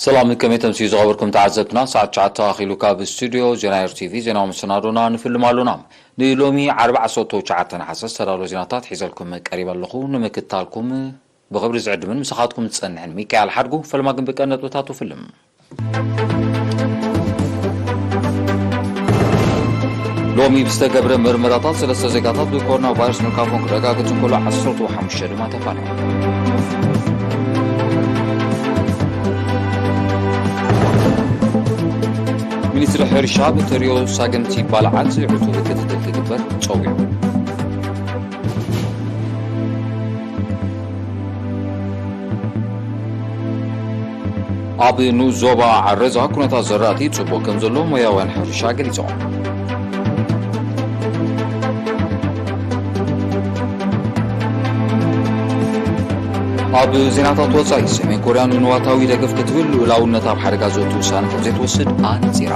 ሰላም ከመይ ተምስዩ ዝኸበርኩም ተዓዘብትና፣ ሰዓት ትሽዓተ ኣኺሉ ካብ ስቱድዮ ዜና ኤር ቲቪ ዜናዊ መሰናዶና ንፍልም ኣሎና። ንሎሚ ዓርቢ ዓሰርተ ትሽዓተ ነሓሰ ዝተዳለወ ዜናታት ሒዘልኩም ቀሪበ ኣለኹ። ንምክትታልኩም ብኽብሪ ዝዕድምን ምሳኻትኩም ዝጸንሕን ሚካኤል ሓድጉ። ፈለማ ግን ብቀን ነጥብታቱ ፍልም። ሎሚ ብዝተገብረ ምርመራታት ሰለስተ ዜጋታት ብኮሮና ቫይረስ ምልካፎም ክረጋገጽ እንከሎ ዓሰርተ ሓሙሽተ ድማ ተፋንዮም። ሚኒስትሪ ሕርሻ ብተሪዮ ሳገምቲ ባልዓት ዕቱብ ክትትል ክግበር ጸዊዑ። ኣብ ንኡስ ዞባ ዓረዛ ኩነታት ዘራእቲ ጽቡቕ ከም ዘሎ ሞያውያን ሕርሻ ገሊጾም። ኣብ ዜናታት ወጻኢ፣ ሰሜን ኮርያ ንንዋታዊ ደገፍ ክትብል ልኡላውነት ኣብ ሓደጋ ዘእቱ ውሳነ ከም ዘይትወስድ ኣነጺራ።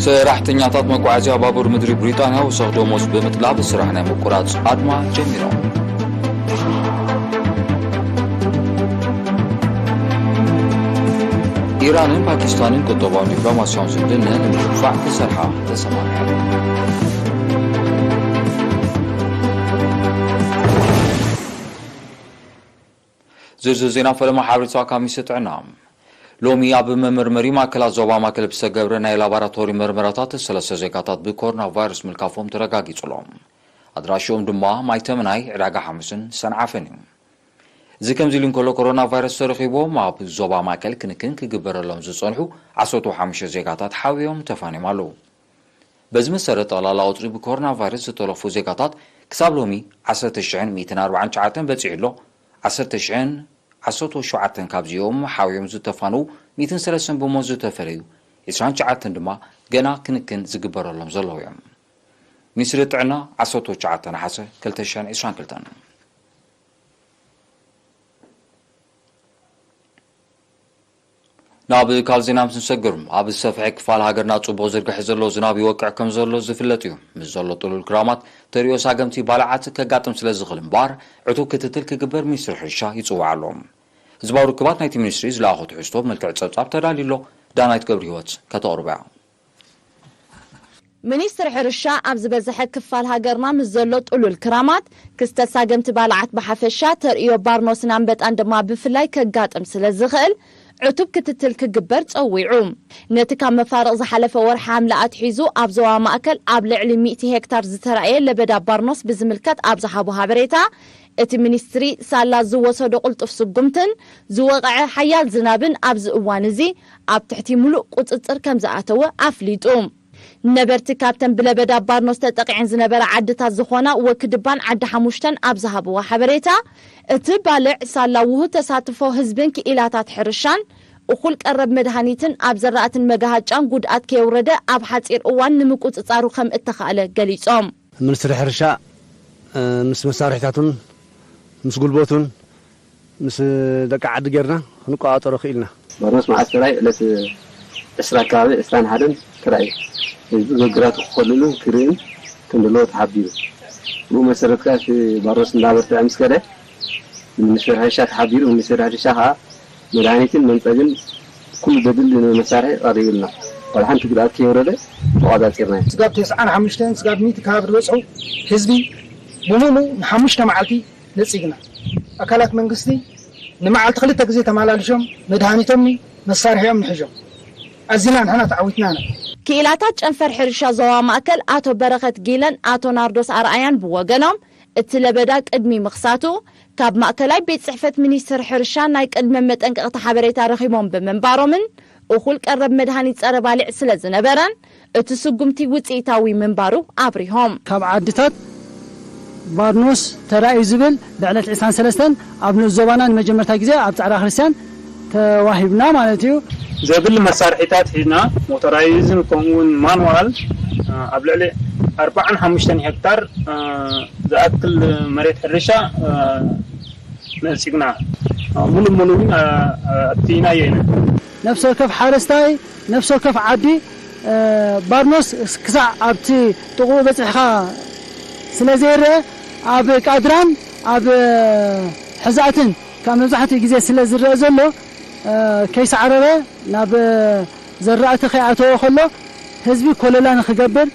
ሰራሕተኛታት መጓዓዝያ ባቡር ምድሪ ብሪጣንያ ወሰኽ ደሞዝ ብምጥላብ ስራሕ ናይ ምቁራጽ ኣድማ ጀሚሮም። ኢራንን ፓኪስታንን ቁጠባውን ዲፕሎማስያውን ዝምድነን ንምድንፋዕ ክሰርሓ ተሰማሚዐን። ዝርዝር ዜና ፈለማ ሓበሬታ ካብ ሚኒስትሪ ጥዕና። ሎሚ ኣብ መመርመሪ ማእከላት ዞባ ማእከል ብዝተገብረ ናይ ላቦራቶሪ መርመራታት ሰለስተ ዜጋታት ብኮሮና ቫይረስ ምልካፎም ተረጋጊጹ ኣሎ። ኣድራሽኦም ድማ ማይተምናይ፣ ዕዳጋ ሓሙስን ሰንዓፈን እዩ። እዚ ከምዚ ኢሉ እንከሎ፣ ኮሮና ቫይረስ ተረኺቦም ኣብ ዞባ ማእከል ክንክን ክግበረሎም ዝጸንሑ ዓሰርተ ሓሙሽተ ዜጋታት ሓውዮም ተፋንዮም ኣለዉ። በዚ መሰረት፣ ጠቕላላ ቁጽሪ ብኮሮና ቫይረስ ዝተረፉ ዜጋታት ክሳብ ሎሚ ዓሰርተ ሽሕን ሚእትን ኣርባዓን ትሽዓተን በጺሑ ኣሎ። ዓሰርተ ሽሕን ዓሰርተ ሸውዓተን ካብዚኦም ሓውዮም ዝተፋነዉ፣ ሚእትን ሰለስተን ብሞት ዝተፈለዩ፣ ዕስራን ትሽዓተን ድማ ገና ክንክን ዝግበረሎም ዘለዉ እዮም። ሚኒስትሪ ጥዕና፣ ዓሰርተ ትሽዓተ ነሓሰ ክልተ ሽሕን ዕስራን ክልተን። ናብ ካልእ ዜና ምስ ንሰግር፣ ኣብ ዝሰፍሐ ክፋል ሃገርና ጽቡቕ ዝርግሐ ዘሎ ዝናብ ይወቅዕ ከም ዘሎ ዝፍለጥ እዩ። ምስ ዘሎ ጥሉል ክራማት፣ ተርእዮ ሳገምቲ ባልዓት ከጋጥም ስለ ዝኽእል እምበኣር፣ ዕቱብ ክትትል ክግበር ሚኒስትሪ ሕርሻ ይጽውዕ ኣሎ። ህዝባዊ ርክባት ናይቲ ሚኒስትሪ ዝለኣኾ ትሕዝቶ ብመልክዕ ጸብጻብ ተዳልዩ ኣሎ። ዳናይት ገብረህይወት ከተቕርቦ እያ። ሚኒስትሪ ሕርሻ፣ ኣብ ዝበዝሐ ክፋል ሃገርና ምስ ዘሎ ጥሉል ክራማት፣ ክስተት ሳገምቲ ባልዓት ብሓፈሻ፣ ተርእዮ ባርኖስን ኣንበጣን ድማ ብፍላይ ከጋጥም ስለ ዝኽእል፣ ዕቱብ ክትትል ክግበር ጸዊዑ። ነቲ ካብ መፋርቕ ዝሓለፈ ወርሒ ሓምለ ኣትሒዙ ኣብ ዞባ ማእከል ኣብ ልዕሊ ሚእቲ ሄክታር ዝተራእየ ለበዳ ባርኖስ ብዝምልከት ኣብ ዝሃቦ ሓበሬታ፣ እቲ ሚኒስትሪ ሳላ ዝወሰዶ ቅልጡፍ ስጉምትን ዝወቕዐ ሓያል ዝናብን ኣብዚ እዋን እዚ ኣብ ትሕቲ ምሉእ ቁጽጽር ከም ዝኣተወ ኣፍሊጡ። ነበርቲ ካብተን ብለበዳ ባርኖስ ተጠቒዐን ዝነበራ ዓድታት ዝኾና ወክድባን ዓዲ ሓሙሽተን ኣብ ዝሃብዎ ሓበሬታ፣ እቲ ባልዕ ሳላ ውሁድ ተሳትፎ ህዝብን ክኢላታት ሕርሻን፣ እኹል ቀረብ መድሃኒትን ኣብ ዘራእትን መጋሃጫን ጉድኣት ከየውረደ ኣብ ሓጺር እዋን ንምቁጽጻሩ ከም እተኻእለ ገሊጾም። ሚኒስትሪ ሕርሻ፣ እ፣ ምስ መሳርሒታቱን ምስ ጉልበቱን ምስ ደቂ ዓዲ ጌርና ክንቆጻጸሮ ክኢልና። ባርኖስ መዓስ ጥራይ ዕለት ዕስራ ኣከባቢ፣ ዕስራን ሓደን ጥራይ ህዝቢ ገግራቱ ክኸልልን ክርእን ከም ዘለዎ ተሓቢሩ። ብኡ መሰረት ከኣ እቲ ባርኖስ እንዳበርትዐ ምስ ከደ፣ ሚኒስቴር ሕርሻ ተሓቢሩ፣ ሚኒስቴር ሕርሻ ከኣ መድሃኒትን መንጸግን ኩሉ ዘድሊ መሳርሒ ቀሪቡልና። ዋላ ሓንቲ ጉድኣት ከየውረደ ተቆጻጺርናዮ። ስጋብ ተስዓን ሓሙሽተን፣ ስጋብ ሚእቲ ከባቢ ዝበጽሑ ህዝቢ ብምሉእ ንሓሙሽተ መዓልቲ ነጺግና። ኣካላት መንግስቲ ንመዓልቲ ክልተ ግዜ ተመላልሾም መድሃኒቶም መሳርሒኦም ንሕዞም። ኣዚና ንሕና ተዓዊትና ኢና። ክኢላታት ጨንፈር ሕርሻ ዞባ ማእከል ኣቶ በረኸት ጊለን ኣቶ ናርዶስ ኣርኣያን ብወገኖም፣ እቲ ለበዳ ቅድሚ ምኽሳቱ፣ ካብ ማእከላይ ቤት ጽሕፈት ሚኒስትር ሕርሻ ናይ ቅድመ መጠንቀቕታ ሓበሬታ ረኺቦም ብምንባሮምን፣ እኹል ቀረብ መድሃኒት ጸረ ባልዕ ስለ ዝነበረን፣ እቲ ስጉምቲ ውጽኢታዊ ምንባሩ ኣብሪሆም። ካብ ዓድታት ባርኖስ ተራእዩ ዝብል ብዕለት ዕስራን ሰለስተን ኣብ ንኡስ ዞባና ንመጀመርታ ግዜ ኣብ ጻዕዳ ክርስትያን ተዋሂብና ማለት እዩ። ዘድሊ መሳርሒታት ሒዝና፣ ሞተራይዝን ከምኡውን ማኑዋል፣ እ፣ ኣብ ልዕሊ ኣርባዓን ሓሙሽተን ሄክታር፣ እ፣ ዝኣክል መሬት ሕርሻ፣ እ፣ ነጺግና፣ እ፣ ሙሉእ ሙሉእ እውን፣ እ፣ እ፣ ኣጥፊእናዮ ኢና። ነፍሲ ወከፍ ሓረስታይ፣ ነፍሲ ወከፍ ዓዲ፣ እ፣ ባርኖስ ክሳዕ ኣብቲ ጥቕኡ በጺሕካ ስለ ዘይረአ፣ ኣብ ቃድራን ኣብ ሕዛእትን ካብ መብዛሕትኡ ግዜ ስለ ዝረአ ዘሎ፣ ከይሳዕረረ ናብ ዘራእቲ ከይኣተወ ከሎ፣ ህዝቢ ኮለላ ንክገብር።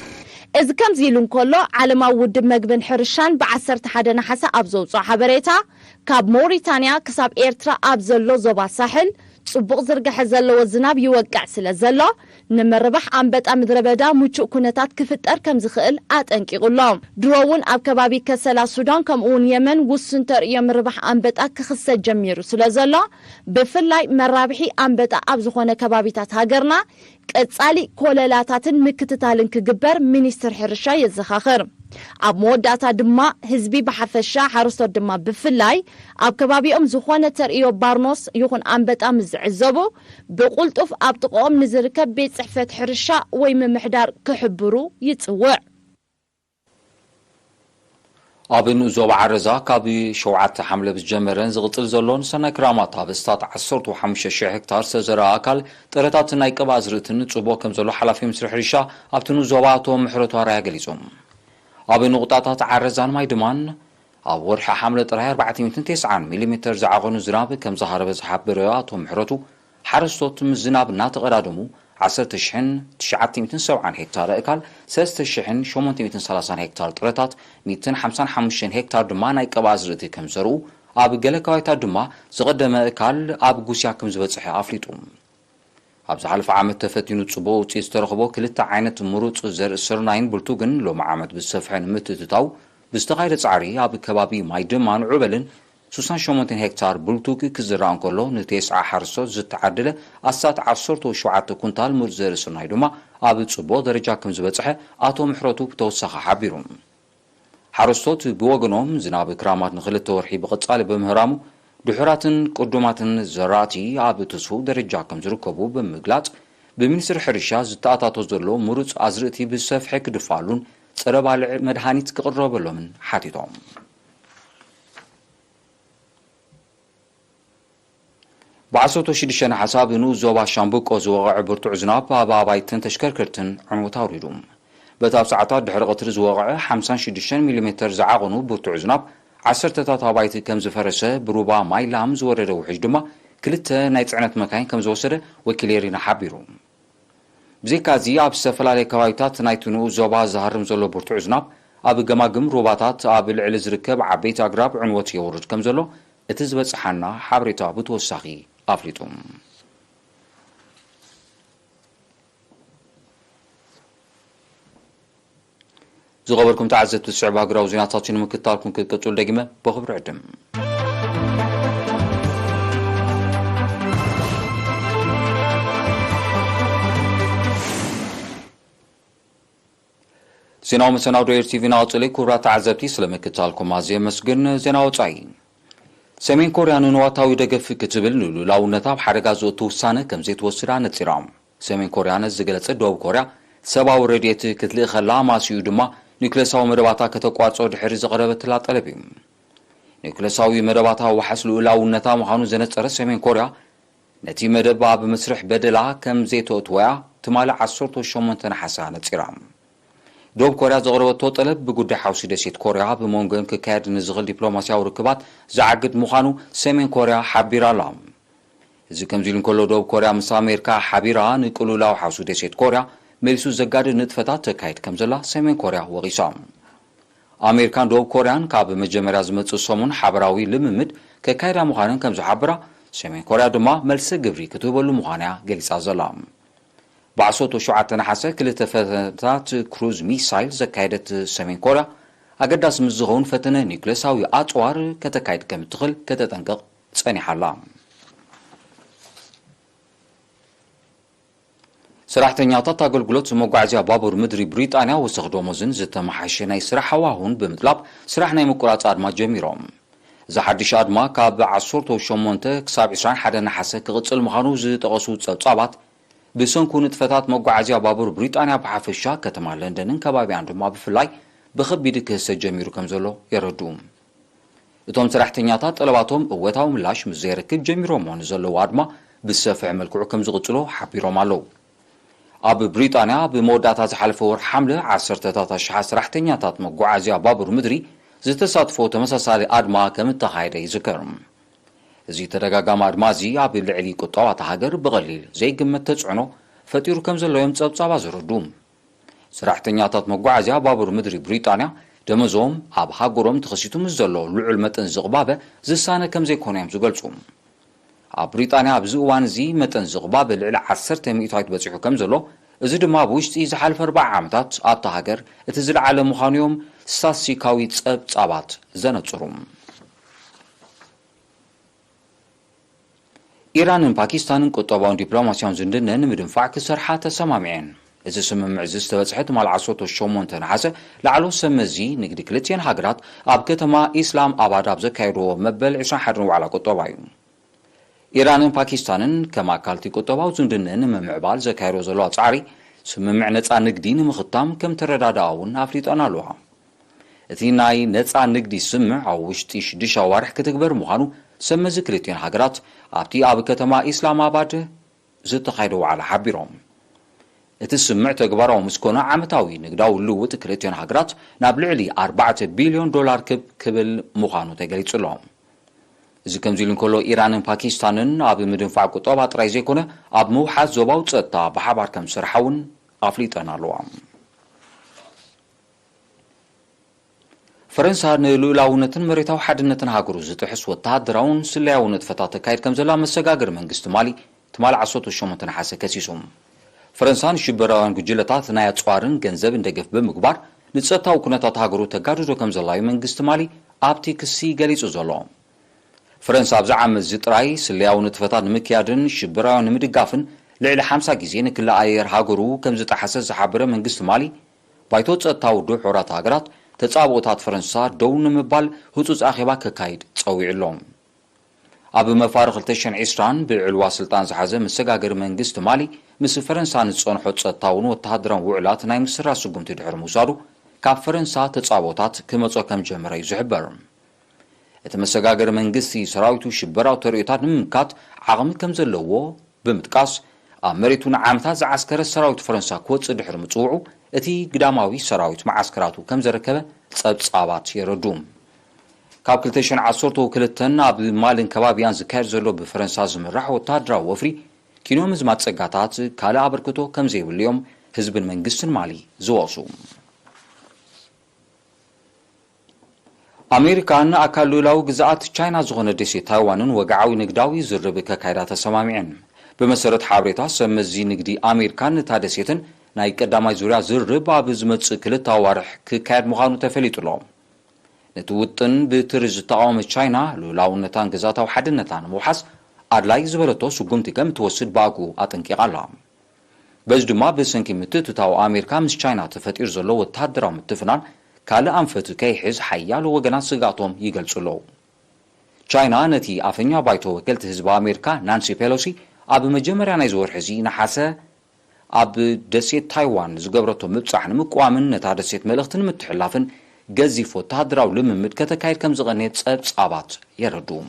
እዚ ከምዚ ኢሉ እንከሎ፣ ዓለማዊ ውድብ መግብን ሕርሻን ብ ዓሰርተ ሓደ ነሓሰ ኣብ ዘውፅኦ ሓበሬታ፣ ካብ ሞሪታንያ ክሳብ ኤርትራ ኣብ ዘሎ ዞባ ሳሕል፣ ጽቡቕ ዝርግሐ ዘለዎ ዝናብ ይወቅዕ ስለ ዘሎ፣ ንምርባሕ ኣንበጣ ምድረ በዳ ምቹእ ኩነታት ክፍጠር ከም ዝኽእል ኣጠንቂቑ ኣሎ። ድሮ እውን ኣብ ከባቢ ከሰላ ሱዳን፣ ከምኡ እውን የመን፣ ውሱን ተርእዮ ምርባሕ ኣንበጣ ክኽሰት ጀሚሩ ስለ ዘሎ፣ ብፍላይ መራብሒ ኣንበጣ ኣብ ዝኾነ ከባቢታት ሃገርና፣ ቀጻሊ ኮለላታትን ምክትታልን ክግበር ሚኒስትር ሕርሻ የዘኻኽር። ኣብ መወዳእታ ድማ ህዝቢ ብሓፈሻ ሓረስቶት ድማ ብፍላይ ኣብ ከባቢኦም ዝኾነ ተርእዮ ባርኖስ ይኹን ኣንበጣ ምስ ዝዕዘቡ ብቁልጡፍ ኣብ ጥቕኦም ንዝርከብ ቤት ጽሕፈት ሕርሻ ወይ ምምሕዳር ክሕብሩ ይጽውዕ። ኣብ ንኡስ ዞባ ዓረዛ ካብ ሸውዓተ ሓምለ ብዝጀመረን ዝቕጽል ዘሎን ሰናይ ክራማት ኣብ ስታት ዓሰርተ ሓሙሽተ ሽሕ ሄክታር ዝተዘርኣ ኣካል ጥረታትን ናይ ቀብኣ ኣዝርእትን ጽቡቕ ከም ዘሎ ሓላፊ ሚኒስትሪ ሕርሻ ኣብቲ ንኡስ ዞባ ኣቶ ምሕረቱ ኣርኣያ ገሊጹ። ኣብ ንቑጣታት ዓረዛን ማይ ድማን ኣብ ወርሒ ሓምለ ጥራይ ኣርባዕተ ሚእትን ተስዓን ሚሊሜተር ዝዓቐኑ ዝናብ ከም ዝሃረበ ዝሓበረ ኣቶ ምሕረቱ፣ ሓረስቶት ምስ ዝናብ እናተቐዳደሙ ዓሰርተ ሽሕን ትሽዓተ ሚእትን ሰብዓን ሄክታር ኣእካል፣ ሰለስተ ሽሕን ሸሞንተ ሚእትን ሰላሳን ሄክታር ጥረታት፣ ሚእትን ሓምሳን ሓሙሽተን ሄክታር ድማ ናይ ቀብኣ ኣዝርእቲ ከም ዘርኡ፣ ኣብ ገለ ከባቢታት ድማ ዝቐደመ ኣእካል ኣብ ጉስያ ከም ዝበጽሐ ኣፍሊጡ። ኣብ ዝሓለፈ ዓመት ተፈቲኑ ጽቡቕ ውጽኢት ዝተረኽቦ ክልተ ዓይነት ምሩጽ ዘርኢ ስርናይን ብልቱግን ሎሚ ዓመት ብዝሰፍሐ ንምትእትታው ብዝተኻየደ ጻዕሪ ኣብ ከባቢ ማይ ድማን ዑበልን ስሳን ሸሞንተን ሄክታር ብልቱግ ክዝራእ እንከሎ ንቴስዓ ሓረስቶት ዝተዓደለ ኣስታት ዓሰርተ ሸውዓተ ኩንታል ምሩጽ ዘርኢ ስርናይ ድማ ኣብ ጽቡቕ ደረጃ ከም ዝበጽሐ ኣቶ ምሕረቱ ብተወሳኺ ሓቢሩ። ሓረስቶት ብወገኖም ዝናብ ክራማት ንክልተ ወርሒ ብቐጻሊ ብምህራሙ ድሑራትን ቅዱማትን ዘራእቲ ኣብ ትስፉው ደረጃ ከም ዝርከቡ ብምግላጽ ብሚኒስትሪ ሕርሻ ዝተኣታቶ ዘሎ ምሩጽ ኣዝርእቲ ብሰፍሒ ክድፋሉን ጸረ ባልዕ መድሃኒት ክቕረበሎምን ሓቲቶም። ብዓሰርተ ሽዱሽተ ነሓሰ ኣብ ንኡስ ዞባ ሻምብቆ ዝወቕዐ ብርቱዕ ዝናብ ኣብ ኣባይትን ተሽከርከርትን ዕንወት ኣውሪዱ። በቲ ኣብ ሰዓታት ድሕሪ ቀትሪ ዝወቕዐ ሓምሳን ሽዱሽተን ሚሊሜተር ዝዓቐኑ ብርቱዕ ዝናብ ዓሰርተታት ኣባይቲ ከም ዝፈረሰ ብሩባ ማይ ላም ዝወረደ ውሕጅ ድማ ክልተ ናይ ጽዕነት መካይን ከም ዝወሰደ ወኪል ኤሪና ሓቢሩ። ብዘይካዚ ኣብ ዝተፈላለየ ከባቢታት ናይቲ ንኡስ ዞባ ዝሃርም ዘሎ ብርቱዕ ዝናብ ኣብ ገማግም ሩባታት ኣብ ልዕሊ ዝርከብ ዓበይቲ ኣግራብ ዕንወት የውርድ ከም ዘሎ እቲ ዝበጽሓና ሓበሬታ ብተወሳኺ ኣፍሊጡ። ዝኸበርኩም ተዓዘብቲ ዝስዕብ ሃገራዊ ዜናታት ንምክትታልኩም ክትቅጽሉ ደጊመ ብኽብሪ ዕድም። ዜናዊ መሰናዶ ኤር ቲቪ ናቐጽለይ። ክቡራት ተዓዘብቲ ስለ ምክትታልኩም ኣዝየ የመስግን። ዜና ወጻኢ። ሰሜን ኮርያ ንንዋታዊ ደገፍ ክትብል ንልኡላውነታ ኣብ ሓደጋ ዘእቱ ውሳነ ከም ዘይትወስድ ኣነጺራ። ሰሜን ኮርያ ነዚ ዝገለጸት ደቡብ ኮርያ ሰብኣዊ ረድኤት ክትልእኸላ ኣማሲኡ ድማ ኒውክለሳዊ መደባታ ከተቋርጾ ድሕሪ ዘቕረበትላ ጠለብ እዩ። ኒውክለሳዊ መደባታ ዋሕስ ልኡላውነታ ምዃኑ ዘነጸረት ሰሜን ኮርያ ነቲ መደብ ኣብ መስርሕ በደላ ከም ዘይተእትወያ ትማሊ ዓሰርተ ሸሞንተ ነሓሰ ኣነጺራ። ደቡብ ኮርያ ዘቕረበቶ ጠለብ ብጉዳይ ሓውሲ ደሴት ኮርያ ብመንጎን ክካየድ ንዝኽእል ዲፕሎማስያዊ ርክባት ዝዓግድ ምዃኑ ሰሜን ኮርያ ሓቢራ ኣላ። እዚ ከምዚ ኢሉ እንከሎ ደቡብ ኮርያ ምስ ኣሜሪካ ሓቢራ ንቅልውላው ሓውሲ ደሴት ኮርያ መሊሱ ዘጋድድ ንጥፈታት ተካይድ ከም ዘላ ሰሜን ኮርያ ወቒሳ። ኣሜሪካን ደቡብ ኮርያን ካብ መጀመርያ ዝመጽእ ሰሙን ሓበራዊ ልምምድ ከካይዳ ምዃነን ከም ዝሓበራ ሰሜን ኮርያ ድማ መልሰ ግብሪ ክትህበሉ ምዃና እያ ገሊጻ ዘላ። ብዓሰርተ ሸውዓተ ነሓሰ ክልተ ፈተነታት ክሩዝ ሚሳይል ዘካየደት ሰሜን ኮርያ ኣገዳሲ ምስ ዝኸውን ፈተነ ኒውክለሳዊ ኣጽዋር ከተካይድ ከም እትኽእል ከተጠንቅቕ ጸኒሓ ኣላ። ሰራሕተኛታት ኣገልግሎት መጓዓዝያ ባቡር ምድሪ ብሪጣንያ ወሰኽ ደሞዝን ዝተመሓሸ ናይ ስራሕ ሃዋሁን ብምጥላብ ስራሕ ናይ ምቁራጽ ኣድማ ጀሚሮም። እዚ ሓድሽ ኣድማ ካብ ዓሰርተ ሸሞንተ ክሳብ ዕስራን ሓደን ነሓሰ ክቕጽል ምዃኑ ዝጠቐሱ ጸብጻባት፣ ብሰንኩ ንጥፈታት መጓዓዝያ ባቡር ብሪጣንያ ብሓፈሻ፣ ከተማ ለንደንን ከባቢኣን ድማ ብፍላይ ብኸቢድ ክህሰ ጀሚሩ ከም ዘሎ የረድኡ። እቶም ሰራሕተኛታት ጠለባቶም እወታዊ ምላሽ ምስ ዘየረክብ ጀሚሮሞ ንዘለዉ ኣድማ ብዝሰፍሐ መልክዑ ከም ዝቕጽሎ ሓቢሮም ኣለዉ። ኣብ ብሪጣንያ ኣብ መወዳእታ ዝሓለፈ ወርሒ ሓምለ ዓሰርተታት ኣሽሓት ሰራሕተኛታት መጓዓዝያ ባቡር ምድሪ ዝተሳትፎ ተመሳሳሊ ኣድማ ከም እተኻየደ ይዝከር። እዚ ተደጋጋሚ ኣድማ እዚ ኣብ ልዕሊ ቁጠባ እታ ሃገር ብቐሊል ዘይግመት ተጽዕኖ ፈጢሩ ከም ዘሎ እዮም ጸብጻባት ዘረድኡ። ሰራሕተኛታት መጓዓዝያ ባቡር ምድሪ ብሪጣንያ ደመዞም ኣብ ሃገሮም ተኸሲቱ ምስ ዘሎ ልዑል መጠን ዝቕባበ ዝሳነ ከም ዘይኮነ እዮም ዝገልጹ። ኣብ ብሪጣንያ ኣብዚ እዋን እዚ መጠን ዝቕባበ ልዕሊ ዓሰርተ ሚእታዊት በጺሑ ከም ዘሎ፣ እዚ ድማ ኣብ ውሽጢ ዝሓለፈ ኣርባዓ ዓመታት ኣብታ ሃገር እቲ ዝለዓለ ምዃኑ እዮም ስታትስቲካዊ ጸብጻባት ዘነጽሩ። ኢራንን ፓኪስታንን ቁጠባውን ዲፕሎማስያውን ዝምድነን ንምድንፋዕ ክሰርሓ ተሰማሚዐን። እዚ ስምምዕ እዚ ዝተበጽሐ ትማል ዓሰርተ ሸሞንተ ነሓሰ ላዕለዎት ሰብ መዚ ንግዲ ክልቲኤን ሃገራት ኣብ ከተማ ኢስላም ኣባድ ኣብ ዘካየድዎ መበል ዕስራን ሓደን ዋዕላ ቁጠባ እዩ። ኢራንን ፓኪስታንን ከም ኣካልቲ ቁጠባዊ ዝምድነን ንምምዕባል ዘካየድዎ ዘለዋ ጻዕሪ፣ ስምምዕ ነጻ ንግዲ ንምኽታም ከም ተረዳድኣ እውን ኣፍሊጠን ኣለዋ። እቲ ናይ ነጻ ንግዲ ስምምዕ ኣብ ውሽጢ ሽዱሽተ ኣዋርሕ ክትግበር ምዃኑ ሰብ መዚ ክልቲኤን ሃገራት ኣብቲ ኣብ ከተማ ኢስላማባድ ዝተኻየደ ዋዕላ ሓቢሮም። እቲ ስምምዕ ተግባራዊ ምስ ኮነ ዓመታዊ ንግዳዊ ልውውጥ ክልቲኤን ሃገራት ናብ ልዕሊ ኣርባዕተ ቢልዮን ዶላር ክብ ክብል ምዃኑ ተገሊጹ ኣሎ። እዚ ከምዚ ኢሉ እንከሎ፣ ኢራንን ፓኪስታንን ኣብ ምድንፋዕ ቁጠባ ጥራይ ዘይኮነ፣ ኣብ ምውሓስ ዞባዊ ጸጥታ ብሓባር ከም ዝሰርሓ እውን ኣፍሊጠን ኣለዋ። ፈረንሳ ንልኡላውነትን መሬታዊ ሓድነትን ሃገሩ ዝጥሕስ ወተሃደራውን ስለያዊ ንጥፈታት ተካይድ ከም ዘላ መሰጋገሪ መንግስቲ ማሊ ትማሊ ዓሰርተ ሸሞንተ ነሓሰ ከሲሱ። ፈረንሳ ንሽበራውያን ጉጅለታት ናይ ኣጽዋርን ገንዘብን ደገፍ ብምግባር ንጸጥታዊ ኩነታት ሃገሩ ተጋድዶ ከም ዘላ እዩ መንግስቲ ማሊ ኣብቲ ክሲ ገሊጹ ዘሎ። ፈረንሳ ኣብዚ ዓመት እዚ ጥራይ ስለያዊ ንጥፈታት ንምክያድን ሽበራውያን ንምድጋፍን ልዕሊ ሓምሳ ግዜ ንክሊ ኣየር ሃገሩ ከም ዝጠሓሰ ዝሓበረ መንግስቲ ማሊ፣ ባይቶ ጸጥታ ውድብ ሕቡራት ሃገራት ተጻብኦታት ፈረንሳ ደው ንምባል ህጹጽ ኣኼባ ከካይድ ጸዊዑ ኣሎ። ኣብ መፋርቕ ክልተ ሽሕን ዕስራን ብዕልዋ ስልጣን ዝሓዘ መሰጋገሪ መንግስቲ ማሊ ምስ ፈረንሳ ንዝጸንሖ ጸጥታውን ወተሃደራውን ውዕላት ናይ ምስራዝ ስጉምቲ ድሕሪ ምውሳዱ፣ ካብ ፈረንሳ ተጻብኦታት ክመጾ ከም ጀመረ እዩ ዝሕበር። እቲ መሰጋገሪ መንግስቲ፣ ሰራዊቱ ሽበራዊ ተርእዮታት ንምምካት ዓቕሚ ከም ዘለዎ ብምጥቃስ፣ ኣብ መሬቱ ንዓመታት ዝዓስከረ ሰራዊት ፈረንሳ ክወጽእ ድሕሪ ምጽውዑ፣ እቲ ግዳማዊ ሰራዊት መዓስከራቱ ከም ዘረከበ ጸብጻባት የረዱ። ካብ ክልተ ሽሕን ዓሰርተ ክልተን ኣብ ማልን ከባቢያን ዝካየድ ዘሎ ብፈረንሳ ዝምራሕ ወተሃደራዊ ወፍሪ፣ ኪኖ ምዝማት ጸጋታት ካልእ ኣበርክቶ ከም ዘይብሉ እዮም ህዝብን መንግስትን ማሊ ዝወቕሱ። ኣሜሪካን ኣካል ልኡላዊ ግዝኣት ቻይና ዝኾነ ደሴት ታይዋንን ወግዓዊ ንግዳዊ ዝርርብ ከካይዳ ተሰማሚዐን። ብመሰረት ሓበሬታ ሰብ መዚ ንግዲ ኣሜሪካን፣ እታ ደሴትን ናይ ቀዳማይ ዙርያ ዝርርብ ኣብ ዝመጽእ ክልተ ኣዋርሕ ክካየድ ምዃኑ ተፈሊጡ ኣሎ። ነቲ ውጥን ብትሪ ዝተቓወመት ቻይና፣ ልኡላውነታን ግዝኣታዊ ሓድነታን ንምውሓስ ኣድላይ ዝበለቶ ስጉምቲ ከም እትወስድ ብኣግኡ ኣጠንቂቓ ኣላ። በዚ ድማ ብሰንኪ ምትእትታው ኣሜሪካ ምስ ቻይና ተፈጢሩ ዘሎ ወተሃደራዊ ምትፍናን ካልእ ኣንፈት ከይሕዝ ሓያሎ ወገናት ስግኣቶም ይገልጹ ኣለዉ። ቻይና ነቲ ኣፈኛ ባይቶ ወከልቲ ህዝቢ ኣሜሪካ ናንሲ ፔሎሲ ኣብ መጀመርያ ናይዚ ወርሒ እዚ ነሓሰ ኣብ ደሴት ታይዋን ዝገብረቶ ምብጻሕ ንምቅዋምን ነታ ደሴት መልእኽቲ ንምትሕልላፍን ገዚፍ ወተሃደራዊ ልምምድ ከተካይድ ከም ዝቐነየት ጸብጻባት የረድኡ።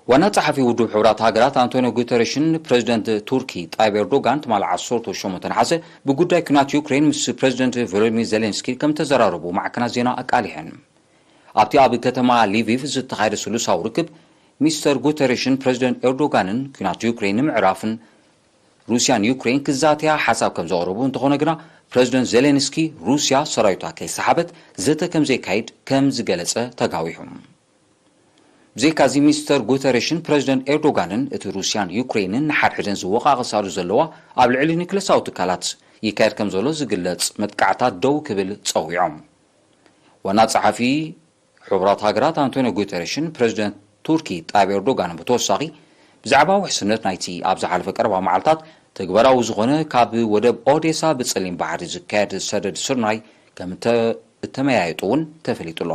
ዋና ጸሓፊ ውድብ ሕቡራት ሃገራት ኣንቶኒዮ ጉተረሽን ፕረዚደንት ቱርኪ ጣይብ ኤርዶጋን ትማሊ ዓሰርተ ሸሞንተ ነሓሰ ብጉዳይ ኲናት ዩክሬን ምስ ፕረዚደንት ቮሎዲሚር ዜሌንስኪ ከም ተዘራረቡ ማዕከናት ዜና ኣቃሊሐን። ኣብቲ ኣብ ከተማ ሊቪቭ ዝተኻየደ ስሉሳዊ ርክብ፣ ሚስተር ጉተረሽን ፕረዚደንት ኤርዶጋንን ኲናት ዩክሬን ንምዕራፍን ሩስያን ዩክሬን ክዛተያ ሓሳብ ከም ዘቕረቡ እንተኾነ ግና፣ ፕረዚደንት ዜሌንስኪ ሩስያ ሰራዊታ ከይሰሓበት ዘተ ከም ዘይካይድ ከም ዝገለጸ ተጋዊሑ። ብዘይካዚ፣ ሚስተር ጉተረሽን ፕረዚደንት ኤርዶጋንን እቲ ሩስያን ዩክሬንን ንሓድሕደን ዝወቓቐሳሉ ዘለዋ ኣብ ልዕሊ ኒክለሳዊ ትካላት ይካየድ ከም ዘሎ ዝግለጽ መጥቃዕታት ደው ክብል ጸዊዖም። ዋና ጸሓፊ ሕቡራት ሃገራት ኣንቶኒዮ ጉተረሽን ፕረዚደንት ቱርኪ ጣይብ ኤርዶጋን ብተወሳኺ ብዛዕባ ውሕስነት ናይቲ ኣብ ዝሓለፈ ቀረባ መዓልታት ተግባራዊ ዝኾነ ካብ ወደብ ኦዴሳ ብጸሊም ባሕሪ ዝካየድ ሰደድ ስርናይ ከም እተ-፣ እተመያየጡ እውን ተፈሊጡ ኣሎ።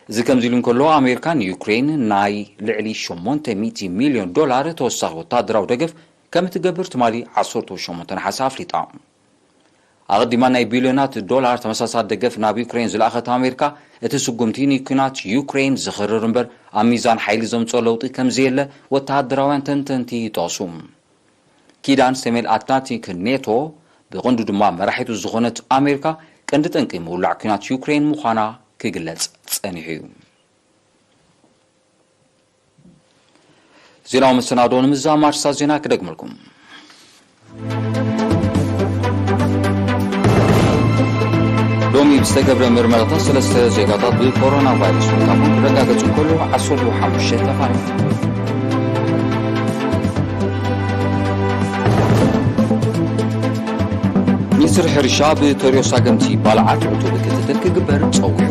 እዚ ከምዚ ኢሉ እንከሎ፣ ኣሜሪካ ንዩክሬን ናይ ልዕሊ ሸሞንተ ሚእቲ ሚልዮን ዶላር ተወሳኺ ወተሃደራዊ ደገፍ ከም እትገብር ትማሊ ዓሰርተ ሸሞንተ ነሓሰ ኣፍሊጣ። ኣቐዲማ ናይ ቢልዮናት ዶላር ተመሳሳሊ ደገፍ ናብ ዩክሬን ዝለኣኸት ኣሜሪካ፣ እቲ ስጉምቲ ንኲናት ዩክሬን ዝኽርር እምበር ኣብ ሚዛን ሓይሊ ዘምጽኦ ለውጢ ከም ዘየለ ወተሃደራውያን ተንተንቲ ይጠቕሱ። ኪዳን ሰሜን ኣትላንቲክ ኔቶ ብቐንዱ ድማ መራሒቱ ዝኾነት ኣሜሪካ ቀንዲ ጠንቂ ምውላዕ ኲናት ዩክሬን ምዃና ክግለጽ ጸኒሑ እዩ። ዜናዊ መሰናዶ ንምዝዛም ኣርእስታት ዜና ክደግመልኩም። ሎሚ ብዝተገብረ ምርመራታት ሰለስተ ዜጋታት ብኮሮና ቫይረስ ምውታፎም ክረጋገጹ እንከሎ፣ ዓሰርተ ሓሙሽተ ተፋኒዮም። ሚኒስትሪ ሕርሻ ብተሪዮ ሳገምቲ ባልዓት ዕቱብ ክትትል ክግበር ጸዊዑ።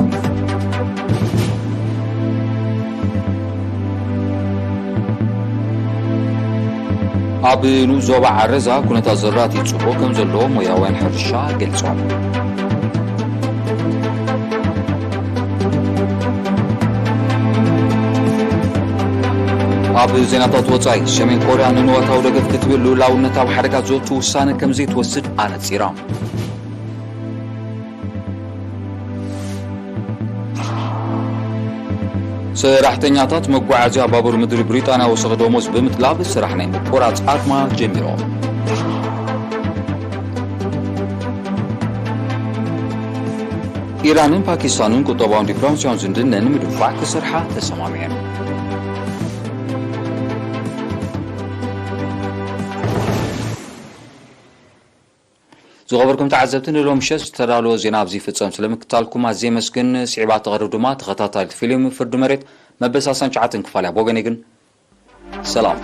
ኣብ ንኡስ ዞባ ዓረዛ ኩነታት ዘራእቲ ጽቡቕ ከም ዘሎ ሞያውያን ሕርሻ ገሊጾም። ኣብ ዜናታት ወጻኢ፣ ሰሜን ኮርያ ንንዋታዊ ደገፍ ክትብል ልኡላውነት ኣብ ሓደጋ ዘእቱ ውሳነ ከም ዘይትወስድ ኣነጺራ። ሰራሕተኛታት መጓዓዝያ ባቡር ምድሪ ብሪጣንያ ወሰኸ ደሞዝ ብምጥላብ ስራሕ ናይ ምቁራጽ ኣድማ ጀሚሮም። ኢራንን ፓኪስታንን ቁጠባውን ዲፕሎማሲያውን ዝምድነን ንምድንፋዕ ክሰርሓ ተሰማሚዐን። ዝኸበርኩም ተዓዘብቲ፣ ንሎሚ ምሸት ዝተዳለወ ዜና ኣብዚ ይፍጸም። ስለምክታልኩም ኣዝየ የመስግን። ስዒባ ትቐርብ ድማ ተኸታታሊት ፊልም ፍርዲ መሬት መበል ሰላሳን ትሽዓተን ክፋል እያ። ብወገነይ ግን ሰላም።